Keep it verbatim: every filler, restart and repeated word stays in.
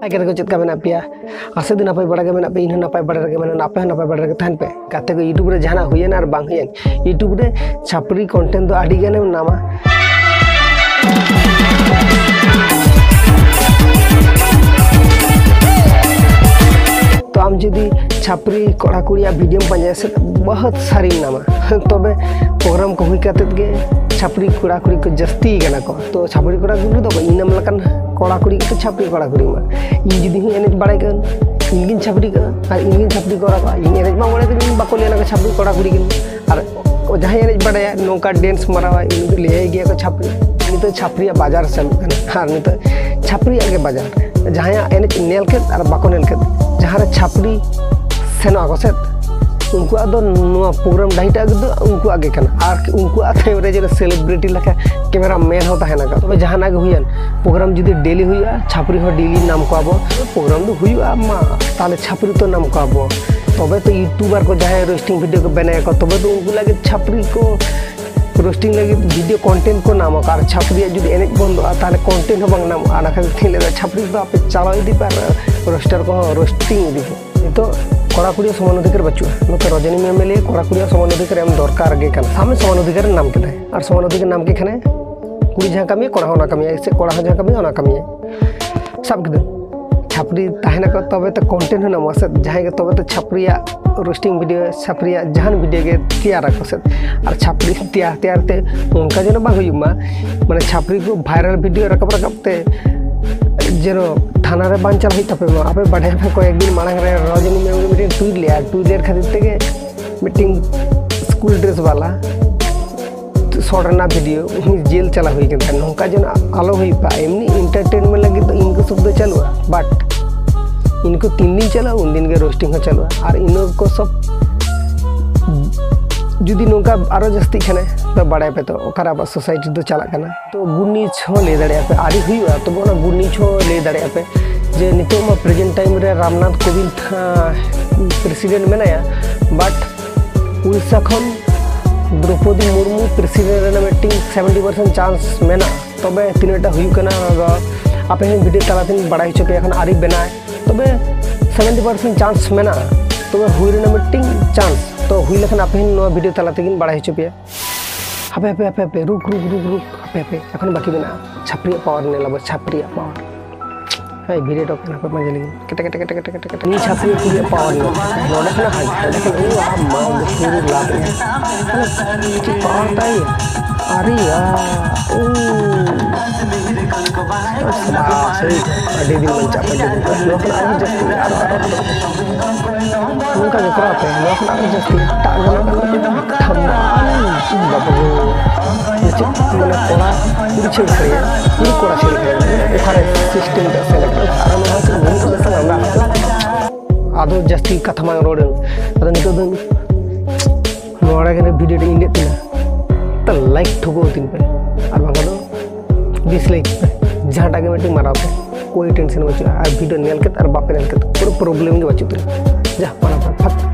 ᱟᱨ ᱜᱟᱛᱮ ᱠᱚ, ᱪᱮᱫ ᱞᱮᱠᱟ ᱢᱮᱱᱟᱜ ᱯᱮᱭᱟ? ᱟᱥᱟ ᱫᱚ ᱱᱟᱯᱟᱭ ᱵᱟᱲᱟ ᱜᱮ ᱢᱮᱱᱟᱜ ᱯᱮᱭᱟ, ᱤᱧ ᱦᱚᱸ ᱱᱟᱯᱟᱭ ᱵᱟᱲᱟ ᱨᱮᱜᱮ ᱢᱮᱱᱟᱜᱼᱟ, ᱟᱯᱮ ᱦᱚᱸ ᱱᱟᱯᱟᱭ ᱵᱟᱲᱟ ᱨᱮᱜᱮ ᱛᱟᱦᱮᱱ ᱯᱮ᱾ ᱜᱟᱛᱮ ᱠᱚ, YouTube ᱨᱮ ᱡᱟᱦᱟᱱᱟᱜ ᱦᱩᱭᱮᱱ ᱟᱨ ᱵᱟᱝ ᱦᱩᱭᱮᱱ, YouTube ᱨᱮ ᱪᱷᱟᱯᱨᱤ content ᱫᱚ ᱟᱹᱰᱤ ᱜᱟᱱᱮᱢ ᱧᱟᱢᱟ᱾ ᱛᱚ ᱟᱢ ᱡᱩᱫᱤ ᱪᱷᱟᱯᱨᱤ ᱠᱚᱲᱟ ᱠᱩᱲᱤᱭᱟᱜ videoᱢ ᱯᱟᱸᱡᱟᱭᱟ ᱥᱮ, ᱵᱚᱦᱩᱛ ᱥᱟᱨᱤᱢ ᱧᱟᱢᱟ᱾ ᱛᱚᱵᱮ program ᱠᱚ ᱦᱩᱭ ᱠᱟᱛᱮᱫ ᱜᱮ ᱪᱷᱟᱯᱨᱤ ᱠᱚᱲᱟ ᱠᱩᱲᱤ ᱠᱚ ᱡᱟᱹᱥᱛᱤ ᱠᱟᱱᱟ ᱠᱚ᱾ ᱛᱚ ᱪᱷᱟᱯᱨᱤ ᱠᱚᱲᱟ ᱠᱩᱲᱤ ᱫᱚ ᱵᱟᱝ, ᱤᱧ ᱞᱮᱠᱟᱱ ᱠᱚᱲᱟ ᱠᱩᱲᱤ ᱜᱮᱠᱚ ᱪᱷᱟᱯᱨᱤ ᱠᱚᱲᱟ ᱠᱩᱲᱤ ᱢᱟ᱾ ᱤᱧ ᱡᱩᱫᱤ ᱦᱚᱸ ᱮᱱᱮᱡ ᱵᱟᱲᱟᱭ ᱠᱟᱱ, ᱤᱧ ᱜᱤᱧ ᱪᱷᱟᱯᱨᱤ ᱠᱟᱱᱟ ᱟᱨ ᱤᱧ ᱜᱤᱧ ᱪᱷᱟᱯᱨᱤ ᱠᱚᱲᱟ ᱠᱚᱣᱟ᱾ ᱤᱧ ᱮᱱᱮᱡ ᱵᱟᱝ ᱵᱟᱲᱟᱭ ᱠᱟᱱᱟ, ᱤᱧ ᱵᱟᱠᱚ ᱞᱟᱹᱭᱟ ᱱᱚᱝᱠᱟ ᱪᱷᱟᱯᱨᱤ ᱠᱚᱲᱟ ᱠᱩᱲᱤ ᱠᱟᱱᱟ᱾ ᱟᱨ ᱡᱟᱦᱟᱸᱭ ᱮᱱᱮᱡ ᱵᱟᱲᱟᱭᱟ, ᱱᱚᱝᱠᱟ dance ᱢᱟᱨᱟᱣᱟ, ᱩᱱᱤ ᱫᱚ ᱞᱟᱹᱭᱟᱭ ᱜᱮᱭᱟ ᱠᱚ ᱪᱷᱟᱯᱨᱤ᱾ ᱱᱤᱛᱚᱜ ᱪᱷᱟᱯᱨᱤᱭᱟᱜ ᱵᱟᱡᱟᱨ ᱪᱟᱹᱞᱩᱜ ᱠᱟᱱᱟ, ᱟᱨ ᱱᱤᱛᱚᱜ ᱪᱷᱟᱯᱨᱤᱭᱟᱜ ᱜᱮ ᱵᱟᱡᱟᱨ᱾ ᱡᱟᱦᱟᱸᱭᱟᱜ ᱮᱱᱮᱡ ᱧᱮᱞ ᱠᱮᱫ ᱟᱨ ᱵᱟᱠᱚ ᱧᱮᱞ ᱠᱮᱫ, ᱡᱟᱦᱟᱸ ᱨᱮ ᱪᱷᱟᱯᱨᱤ ᱥᱮᱱᱚᱜ ᱟᱠᱚ ᱥᱮ, ᱩᱱᱠᱩᱣᱟᱜ ᱫᱚ ᱱᱚᱣᱟ program ᱰᱟᱹᱦᱤᱴᱟᱜ ᱫᱚ ᱩᱱᱠᱩᱣᱟᱜ ᱜᱮ ᱠᱟᱱᱟ᱾ ᱟᱨ ᱩᱱᱠᱩᱣᱟᱜ ᱛᱟᱭᱚᱢ ᱨᱮ ᱡᱮᱱᱚ celebrity ᱞᱮᱠᱟ camera man ᱦᱚᱸ ᱛᱟᱦᱮᱱᱟ᱾ ᱛᱚᱵᱮ ᱡᱟᱦᱟᱱᱟᱜ ᱜᱮ ᱦᱩᱭᱮᱱ, program ᱡᱩᱫᱤ daily ᱦᱩᱭᱩᱜᱼᱟ, ᱪᱷᱟᱯᱨᱤ ᱦᱚᱸ daily ᱱᱟᱢ ᱠᱚᱣᱟ ᱵᱚ᱾ Program ᱫᱚ ᱦᱩᱭᱩᱜᱼᱟ ᱢᱟ, ᱛᱟᱦᱞᱮ ᱪᱷᱟᱯᱨᱤ ᱛᱚ ᱱᱟᱢ ᱠᱚᱣᱟ ᱵᱚ᱾ ᱛᱚᱵᱮ ᱛᱚ YouTuber ᱠᱚ ᱡᱟᱦᱟᱸᱭ roasting video ᱠᱚ ᱵᱮᱱᱟᱭᱟᱠᱚ, ᱛᱚᱵᱮ ᱛᱚ ᱩᱱᱠᱩ ᱞᱟᱹᱜᱤᱫ ᱪᱷᱟᱯᱨᱤ ᱠᱚ roasting ᱞᱟᱹᱜᱤᱫ video content ᱠᱚ ᱱᱟᱢᱟ᱾ ᱟᱨ ᱪᱷᱟᱯᱨᱤᱭᱟᱜ ᱡᱩᱫᱤ ᱮᱱᱮᱡ ᱵᱚᱱᱫᱚᱜᱼᱟ, ᱛᱟᱦᱞᱮ content ᱦᱚᱸ ᱵᱟᱝ ᱱᱟᱢᱚᱜᱼᱟ᱾ ᱚᱱᱟ ᱠᱷᱟᱹᱛᱤᱨ ᱛᱤᱧ ᱞᱟᱹᱭᱫᱟ, ᱪᱷᱟᱯᱨᱤ ᱫᱚ ᱟᱯᱮ ᱪᱟᱞᱟᱣ ᱤᱫᱤ ᱯᱮ ᱟᱨ roaster ᱠᱚᱦᱚᱸ roasting ᱤᱫᱤ ᱯᱮ᱾ ᱱᱤᱛᱚᱜ ᱠᱚᱲᱟ ᱠᱩᱲᱤᱭᱟᱜ ᱥᱚᱢᱟᱱ ᱚᱫᱷᱤᱠᱟᱨ ᱵᱟᱹᱪᱩᱜᱼᱟ᱾ ᱱᱚᱛᱮ ᱨᱚᱡᱚᱱᱤ ᱢᱮᱢ ᱮ ᱞᱟᱹᱭᱟ ᱠᱚᱲᱟ ᱠᱩᱲᱤᱭᱟᱜ ᱥᱚᱢᱟᱱ ᱚᱫᱷᱤᱠᱟᱨ ᱮᱢ ᱫᱚᱨᱠᱟᱨ ᱜᱮ ᱠᱟᱱᱟ᱾ ᱥᱟᱵ ᱢᱮ ᱥᱚᱢᱟᱱ ᱚᱫᱷᱤᱠᱟᱨ ᱮ ᱱᱟᱢ ᱠᱮᱫᱟᱭ ᱟᱨ ᱥᱚᱢᱟᱱ ᱚᱫᱷᱤᱠᱟᱨ ᱱᱟᱢ ᱠᱮᱫ ᱠᱷᱟᱱᱮ, ᱠᱩᱲᱤ ᱡᱟᱦᱟᱸ ᱠᱟᱹᱢᱤᱭᱟ ᱠᱚᱲᱟ ᱦᱚᱸ ᱚᱱᱟ ᱠᱟᱹᱢᱤᱭᱟ, ᱥᱮ ᱠᱚᱲᱟ ᱦᱚᱸ ᱡᱟᱦᱟᱸ ᱠᱟᱹᱢᱤᱭᱟ ᱚᱱᱟ ᱠᱟᱹᱢᱤᱭᱟ᱾ ᱥᱟᱵ ᱠᱮᱫᱟᱢ, ᱪᱷᱟᱯᱨᱤ ᱛᱟᱦᱮᱱᱟᱠᱚ ᱛᱚᱵᱮ ᱛᱚ content ᱦᱚᱸ ᱱᱟᱢᱚᱜᱼᱟ ᱥᱮ᱾ ᱡᱟᱦᱟᱸᱭ ᱜᱮ ᱛᱚᱵᱮ ᱛᱚ ᱪᱷᱟᱯᱨᱤᱭᱟᱜ roasting video, ᱪᱷᱟᱯᱨᱤᱭᱟᱜ ᱡᱟᱦᱟᱱ video ᱜᱮ ᱛᱮᱭᱟᱨᱟᱠᱚ ᱥᱮ᱾ ᱟᱨ ᱪᱷᱟᱯᱨᱤ ᱛᱮᱭᱟᱨ ᱛᱮᱭᱟᱨ ᱛᱮ ᱚᱱᱠᱟ ᱡᱮᱱᱚ ᱵᱟᱝ ᱦᱩᱭᱩᱜ ᱢᱟ, ᱢᱟᱱᱮ ᱪᱷᱟᱯᱨᱤ ᱠᱚ viral video ᱨᱟᱠᱟᱵ ᱨᱟᱠᱟᱵ ᱛᱮ ᱡᱮᱱᱚ ᱛᱷᱟᱱᱟ ᱨᱮ ᱵᱟᱝ ᱪᱟᱞᱟᱜ ᱦᱩᱭᱩᱜ ᱛᱟᱯᱮ ᱢᱟ᱾ ᱟᱯᱮ ᱵᱟᱰᱟᱭ ᱯᱮ, ᱠᱚᱭᱮᱠ ᱫᱤᱱ ᱢᱟᱲᱟᱝ ᱨᱮ ᱨᱚᱡᱚᱱᱤ ᱢᱮᱢ ᱢᱤᱫᱴᱮᱱ tweet ᱞᱮᱜᱼᱟ, tweet ᱞᱮᱫ ᱠᱷᱟᱹᱛᱤᱨ ᱛᱮᱜᱮ ᱢᱤᱫᱴᱮᱱ school dress ᱵᱟᱞᱟ shot ᱨᱮᱱᱟᱜ video, ᱩᱱᱤ ᱡᱮᱞ ᱪᱟᱞᱟᱣ ᱦᱩᱭ ᱠᱟᱱ ᱛᱟᱭᱟ᱾ ᱱᱚᱝᱠᱟ ᱡᱮᱱᱚ ᱟᱞᱚ ᱦᱩᱭᱩᱜᱼᱟ᱾ ᱮᱢᱱᱤ entertainment ᱞᱟᱹᱜᱤᱫ ᱫᱚ ᱤᱱᱠᱩ ᱥᱚᱵ ᱫᱚ ᱪᱟᱹᱞᱩᱜᱼᱟ, but ᱤᱱᱠᱩ ᱛᱤᱱ ᱫᱤᱱ ᱪᱟᱞᱟᱜᱼᱟ, ᱩᱱ ᱫᱤᱱ ᱜᱮ roasting ᱦᱚᱸ ᱪᱟᱹᱞᱩᱜᱼᱟ᱾ ᱟᱨ ᱤᱱᱟᱹ ᱠᱚ ᱥᱚᱵ ᱡᱩᱫᱤ ᱱᱚᱝᱠᱟ ᱟᱨᱚ ᱡᱟᱹᱥᱛᱤᱜ ᱠᱷᱟᱱᱮ, ᱛᱚ ᱵᱟᱲᱟᱭ ᱯᱮ ᱛᱚ ᱚᱠᱟᱨᱮ ᱟᱵᱚᱣᱟᱜ society ᱫᱚ ᱪᱟᱞᱟᱜ ᱠᱟᱱᱟ᱾ ᱛᱚ good news ᱦᱚᱸ ᱞᱟᱹᱭ ᱫᱟᱲᱮᱭᱟᱜᱼᱟ ᱯᱮ, ᱟᱹᱣᱨᱤ ᱦᱩᱭᱩᱜᱼᱟ, ᱛᱚᱵᱮ ᱚᱱᱟ good news ᱦᱚᱸ ᱞᱟᱹᱭ ᱫᱟᱲᱮᱭᱟᱜᱼᱟ ᱯᱮ ᱡᱮ ᱱᱤᱛᱚᱜ ᱢᱟ present time ᱨᱮ ᱨᱟᱢᱱᱟᱛᱷ ᱠᱳᱵᱤᱱᱫ, ᱟᱸ, president ᱢᱮᱱᱟᱭᱟ, but ᱩᱲᱤᱥᱥᱟ ᱠᱷᱚᱱ ᱫᱨᱚᱯᱚᱫᱤ ᱢᱩᱨᱢᱩ ᱯᱨᱮᱥᱤᱰᱮᱱᱴ ᱨᱮᱱᱟᱜ ᱢᱤᱫᱴᱤᱝ ᱥᱮᱵᱷᱮᱱᱴᱤ ᱯᱟᱨᱥᱮᱱᱴ ᱪᱟᱱᱥ ᱢᱮᱱᱟᱜᱼᱟ᱾ ᱛᱚᱵᱮ ᱛᱤᱱᱟᱹᱜ ᱴᱟ ᱦᱩᱭᱩᱜ ᱠᱟᱱᱟ, ᱚᱱᱟ ᱫᱚ ᱟᱯᱮ ᱦᱚᱸ ᱵᱷᱤᱰᱤᱭᱳ ᱛᱟᱞᱟ ᱛᱮᱧ ᱵᱟᱲᱟᱭ ᱦᱚᱪᱚ ᱯᱮᱭᱟ᱾ ᱮᱠᱷᱚᱱ ᱟᱹᱣᱨᱤ ᱵᱮᱱᱟᱣ, ᱛᱚᱵᱮ ᱥᱮᱵᱷᱮᱱᱴᱤ ᱯᱟᱨᱥᱮᱱᱴ ᱪᱟᱱᱥ ᱢᱮᱱᱟᱜᱼᱟ᱾ ᱛᱚᱵᱮ ᱦᱩᱭ ᱨᱮᱱᱟᱜ ᱢᱤᱫᱴᱤᱝ ᱪᱟᱱᱥ, ᱛᱚ ᱦᱩᱭ ᱞᱮᱠᱷᱟᱱ ᱟᱯᱮ ᱦᱚᱸ ᱱᱚᱣᱟ ᱵᱷᱤᱰᱤᱭᱳ ᱛᱟᱞᱟ ᱛᱮᱜᱤᱧ ᱵᱟᱲᱟᱭ ᱦᱚᱪᱚ ᱯᱮᱭᱟ᱾ ᱦᱟᱯᱮ ᱦᱟᱯᱮ ᱦᱟᱯᱮ ᱦᱟᱯᱮ, ᱨᱩᱠ ᱨᱩᱠ ᱨᱩᱠ ᱨᱩᱠ, ᱦᱟᱯᱮ ᱦᱟᱯᱮ, ᱮᱠᱷᱚᱱ ᱵᱟᱹᱠᱤ ᱢᱮᱱᱟᱜᱼᱟ᱾ ᱪᱷᱟᱯᱨᱤᱭᱟᱜ ᱯᱟᱣᱟᱨ ᱧᱮᱞ ᱟᱵᱚ, ᱪᱷᱟᱯᱨᱤᱭᱟᱜ ᱯᱟᱣᱟᱨ᱾ ᱦᱮᱸ, ᱵᱷᱤᱰᱤᱭᱳ ᱴᱚᱠ ᱠᱟᱱᱟ ᱠᱚ, ᱢᱟᱡᱷᱮ ᱞᱟᱹᱜᱤᱫ ᱠᱮᱴᱮ ᱠᱮᱴᱮ ᱠᱮᱴᱮ ᱠᱮᱴᱮ ᱠᱮᱴᱮ ᱠᱮᱴᱮ᱾ ᱱᱤᱭᱟᱹ ᱪᱷᱟᱯᱨᱤ ᱠᱩᱲᱤᱭᱟᱜ ᱯᱟᱣᱟᱨ ᱧᱮᱞ᱾ ᱱᱚᱰᱮ ᱠᱷᱚᱱᱟᱜ ᱦᱟᱸᱰᱮ, ᱦᱟᱸᱰᱮ ᱠᱷᱚᱱ, ᱩ, ᱟᱦᱟ, ᱢᱟ, ᱩᱱᱤ ᱯᱩᱨᱟᱹ ᱞᱟᱵᱷ ᱮᱱᱟ᱾ ᱪᱮᱫ ᱯᱟᱣᱟᱨ ᱛᱟᱭ? ᱟᱨᱮ ᱭᱟ, ᱩ᱾ ᱵᱟᱥ, ᱥᱟᱹᱨᱤ ᱜᱮ, ᱟᱹᱰᱤ ᱫᱤᱱ ᱵᱟᱧᱪᱟᱜ ᱯᱮ, ᱟᱹᱰᱤ ᱫᱤᱱ᱾ ᱱᱚᱣᱟ ᱠᱷᱚᱱ ᱟᱨᱦᱚᱸ ᱡᱟᱹᱥᱛᱤ, ᱟᱨᱦᱚᱸ, ᱟᱨᱦᱚᱸ, ᱟᱨᱦᱚᱸ᱾ ᱱᱚᱝᱠᱟ ᱜᱮ ᱠᱚᱨᱟᱣ ᱯᱮ, ᱱᱚᱣᱟ ᱠᱷᱚᱱ ᱟᱨᱦᱚᱸ ᱡᱟᱹᱥᱛᱤ᱾ ᱮᱴᱟᱜ ᱜᱟᱱᱚᱜ ᱠᱟᱱ ᱛᱟᱯᱮᱭᱟ᱾ ᱫᱷᱟᱢᱟᱞ᱾ ᱵᱟᱵᱩ᱾ ᱪᱮᱫ ᱢᱟᱱᱮ ᱠᱚᱲᱟ ᱠᱩᱲᱤ ᱪᱷᱟᱹᱲ ᱠᱷᱟᱹᱲᱤᱭᱟ, ᱠᱩᱲᱤ ᱠᱚᱲᱟ ᱪᱷᱟᱹᱲ ᱠᱷᱟᱹᱲᱤᱭᱟ᱾ ᱚᱠᱟᱨᱮ system ᱴᱟᱜ select ᱠᱟᱱᱟ? ᱟᱨ ᱱᱚᱣᱟ ᱪᱮᱫ ᱢᱤᱱᱤᱴ ᱢᱤᱫᱴᱟᱝ ᱟᱢᱫᱟ᱾ ᱟᱫᱚ ᱡᱟᱹᱥᱛᱤ ᱠᱟᱛᱷᱟ ᱵᱟᱝ ᱨᱚᱲᱟᱹᱧ᱾ ᱟᱫᱚ ᱱᱤᱛᱚᱜ ᱫᱚ ᱱᱚᱣᱟ ᱨᱮᱜᱮ ᱵᱷᱤᱰᱤᱭᱳ ᱴᱟᱜ ᱤᱧ ᱞᱮᱫ ᱛᱤᱧᱟ᱾ ᱛᱚ like ᱴᱷᱩᱠᱟᱹᱣ ᱛᱤᱧ ᱯᱮ, ᱟᱨ ᱵᱟᱝᱠᱷᱟᱱ ᱫᱚ dislike ᱯᱮ᱾ ᱡᱟᱦᱟᱸᱴᱟᱜ ᱜᱮ ᱢᱤᱫᱴᱤᱡ ᱢᱟᱨᱟᱣ ᱯᱮ, ᱠᱳᱭ tension ᱵᱟᱹᱪᱩᱜᱼᱟ᱾ ᱟᱨ ᱵᱷᱤᱰᱤᱭᱳ ᱧᱮᱞ ᱠᱟᱛᱮ ᱟᱨ ᱵᱟᱯᱮ ᱧᱮᱞ ᱠᱟᱛᱮ ᱠᱳᱱᱳ problem ᱜᱮ ᱵᱟᱹᱪᱩᱜ ᱛᱤᱧᱟ᱾ ᱡᱟ, ᱢᱟᱨᱟᱣ ᱯᱮ, ᱯᱷᱟᱴ᱾